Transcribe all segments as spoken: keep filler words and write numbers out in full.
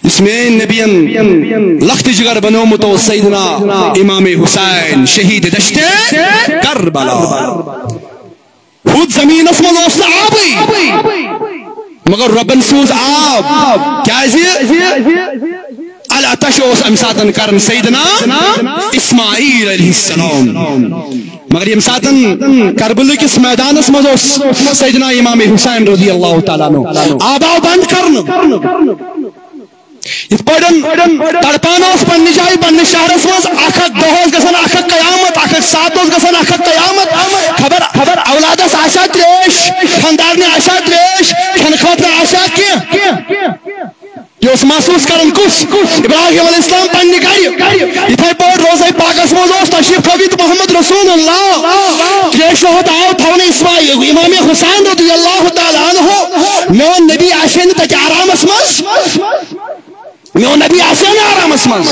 یُس میٲنۍ نبین لخت جگر بنومت اوس، سیدنا امام حسین شہید دشت کربلا۔ ہُتھ زمینس منٛز اوس نہٕ آبٕے، مگر رۄبن سوز آب۔ کیازِ؟ العطش اوس امہِ ساتن کران سیدنا اسماعیل علیہ السلام۔ مگر ییٚمہِ ساتن کربلہٕ کِس میدانس منٛز اوس سیدنا امام حسین رضی اللہ تعالیٰ عنہ، آب آو بند کرنہٕ۔ یِتھ پٲٹھۍ تڑپان اوس پننہِ جایہِ، پننِس شہرس منٛز، اکھ اکھ دۄہ اوس گژھان، اکھ اکھ قیامت، اکھ اکھ ساعت اوس گژھان، اکھ اکھ قیامت۔ خبر، خبر اولادس آسیا تریش، خاندارنہِ آسیا تریش، کھٮ۪نہٕ خٲطرٕ آسیا کینٛہہ؟ یہِ اوس محسوس کران کُس؟ ابراہیم علیہ السلام پننہِ گرِ۔ یِتھے پٲٹھۍ روزے پاکس منٛز اوس تشریف تھٲوِتھ محمد رسول اللہ۔ تریشہِ ہُنٛد آب تھاونہٕ اسماعیل، امام حسین رضی اللہ تعالیٰ عنہ۔ میون نبی آسہِ ہے نہٕ تتہِ آرامس منٛز۔ میون نبی آسہِ ہے نہٕ آرامس منٛز۔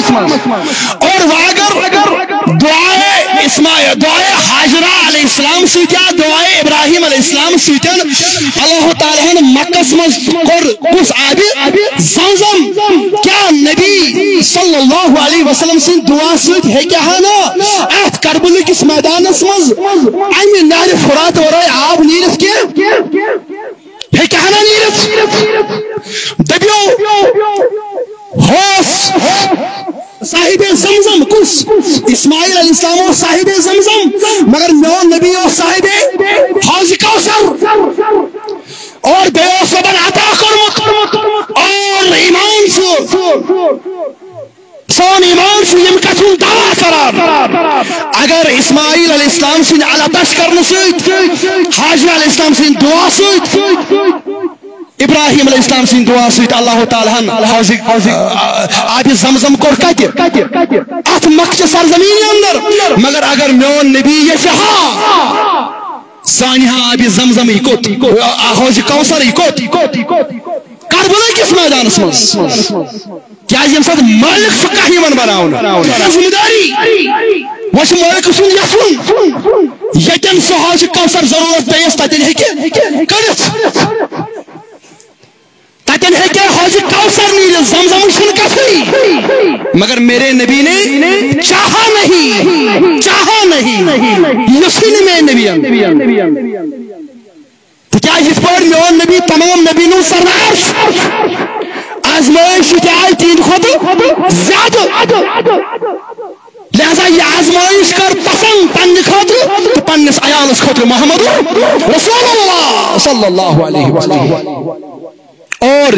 اور وۄنۍ اگر دعائے اسماعیل، دعائے حاجرہ علیہ السلام سۭتۍ یا دعائے ابراہیم علیہ السلام سۭتۍ اللہ تعالیٰ ہن مکس منٛز کوٚر کُس آبِ زمزم؟ کیا نبی صلی اللہ علیہ وسلم سٕنٛدِ دعا سۭتۍ ہیٚکہِ ہا نہٕ اتھ کربلہٕ کِس میدانس منٛز امہِ نہرِ فرات ورٲے آب نیٖرِتھ کینٛہہ؟ ہیٚکہِ ہا نہٕ نیٖرِتھ؟ دٔپِو، ہوس صاحبِ زمزم کُس؟ اسماعیل علیہ السلام اوس صاحبِ زمزم، مگر میون نبی اوس صاحبِ حوضِ کوثر۔ اور بیٚیہِ اوس رۄبن عطا کوٚرمُت۔ اور ایمان چھُ، سون ایمان چھُ ییٚمہِ کتھِ ہُنٛد دعویٰ کران۔ اگر اسماعیل علیہ السلام سٕنٛدِ العطش کرنہٕ سۭتۍ، حاجرہ علیہ السلام سٕنٛدِ دعا سۭتۍ، ابراہیم علیہ السلام سٕنٛدِ دعا سۭتۍ اللہ تعالیٰ ہن حوضِ، آ، آبِ زمزم کوٚر کتہِ؟ اتھ مکچہِ سرزمینہِ اندر۔ مگر اگر میون نبی یژھِ ہا، سانہِ ہا آبِ زمزمٕے کوٚت، آ، حوضِ کوثرٕے کوٚت؟ کربلا کِس میدانس منٛز۔ کیازِ ییٚمہِ ساتہٕ مٲلِک چھُ کانٛہہ یِوان بناونہٕ، ذمہٕ دٲری، وۄنۍ چھُ مٲلِک سُنٛد یژھُن، ییٚتٮ۪ن سُہ حوضِ کوثر ضروٗرت پیٚیَس، تَتٮ۪ن ہیٚکہِ کٔڑِتھ۔ تَتٮ۪ن ہیٚکہِ حوضِ کوثر نیٖرِتھ، زمزمٕچ چھَنہٕ کَتھٕے۔ مگر میرے نبی نے چاہا نہیں، چاہا نہیں، یُس ہی نہٕ میٲنۍ نبی۔ تِکیازِ یِتھ پٲٹھۍ میون نبی تمام نبیَن ہُنٛد سردار چھُ، آزمٲیِش تہِ آیہِ تِہنٛدِ کھۄتہٕ زیادٕ۔ لہذا یہِ آزمٲیِش کٔر پسند پننہِ خٲطرٕ تہٕ پننِس عیالس خٲطرٕ محمد رسول اللہ صلی اللہ علیہ وسلم۔ اور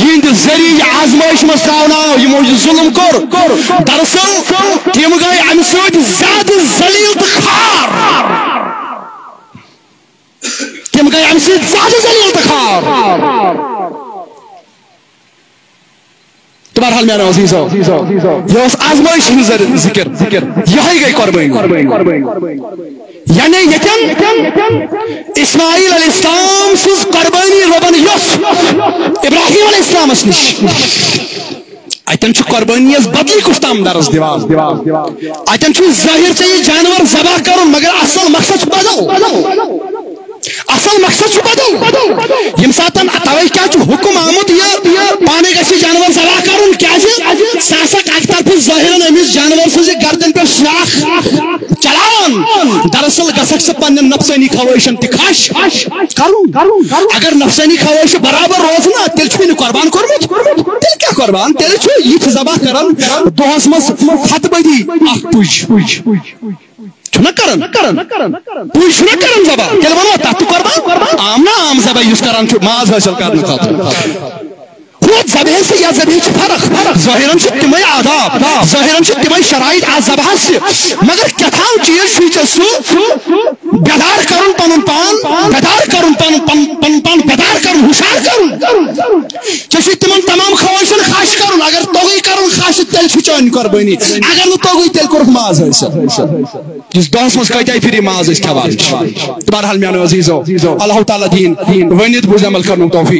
یِہنٛدِ ذٔریعہٕ یہِ آزمٲیِش منٛز ترٛاونہٕ آو، یِمو یہِ ظُلم کوٚر، دراصل تِم گٔے امہِ سۭتۍ زیادٕ ذلیل تہٕ خوار۔ تِم گٔے امہِ سۭتۍ زیادٕ ذلیل تہٕ خوار۔ تہٕ بہرحال میانیو عزیزو، یہِ اوس آزمٲیِش ہٕنٛز ذر-، ذِکِر۔ یِہوٚے گٔے قۄربٲنی۔ یعنی ییٚتٮ۪ن اسماعیل علیہ السلام سٕنٛز قۄربٲنی رۄبن یۄس ابراہیم علیہ السلامس نِش، اتٮ۪ن چھُ قۄربٲنی یس بدلی کُس تام درس دِوان۔ اتٮ۪ن چھُ ظٲہِر ژےٚ یہِ جانور ذبح کرُن، مگر اصل مقصد چھُ بدل۔ اصل مقصد چھُ بدل۔ ییٚمہِ ساتن توے کیٛاہ چھُ حُکم آمُت یہِ پانے گژھِ یہِ جانور ذبح کرُن، کیٛازِ سُہ ہسا اکہِ طرفہٕ ظٲہِرن أمِس جانور سٕنٛزِ گردن پٮ۪ٹھ شاخ چلاوان۔ دراصل گژھکھ ژٕ پننٮ۪ن نفسٲنی خواہشن تہِ خش کرُن۔ اگر نفسٲنی خواہش برابر روزٕ نا، تیٚلہِ چھُ مےٚ نہٕ قربان کوٚرمُت۔ تیٚلہِ کیٛاہ قربان؟ تیٚلہِ چھُ یہِ تہِ ذبح کران دۄہس منٛز ہتہٕ بٔدی اکھ پُج۔ چھُنہ کران؟ پُج چھُنہ کران ذبح؟ تیٚلہِ وَنو تَتھ تہِ قربان۔ عام نہ عام ذبح یُس کران چھُ ماز حٲصِل کرنہٕ خٲطرٕ۔ ہُتھ ذبحس تہٕ یتھ ذبحس چھِ فرق۔ ظٲہِرن چھِ تِمے آداب، ظٲہِرن چھِ تِمے شرائط آز ذبحس تہِ، مگر کیٛاہ تام چیٖز چھُے ژےٚ سُہ بیدار کرُن پنُن پان، بیدار کرُن پنُن، پن-، پنُن پان بیدار کرُن، ہُشار کرُن۔ ژےٚ چھُے تِمن تمام خواہشن خش کرُن۔ اگر توٚگُے کرُن خش، تیٚلہِ چھُ چٲنۍ قۄربٲنی۔ اگر نہٕ توٚگُے، تیٚلہِ کوٚرُتھ ماز حٲصِل۔ یُس دۄہس منٛز کۭتیاہ پھِرِ ماز أسۍ کھٮ۪وان چھِ۔ بہرحال میانیو عزیزو، اللہ تعالیٰ دِیِن ؤنِتھ بوٗزِتھ عمل کرنُک توفیق۔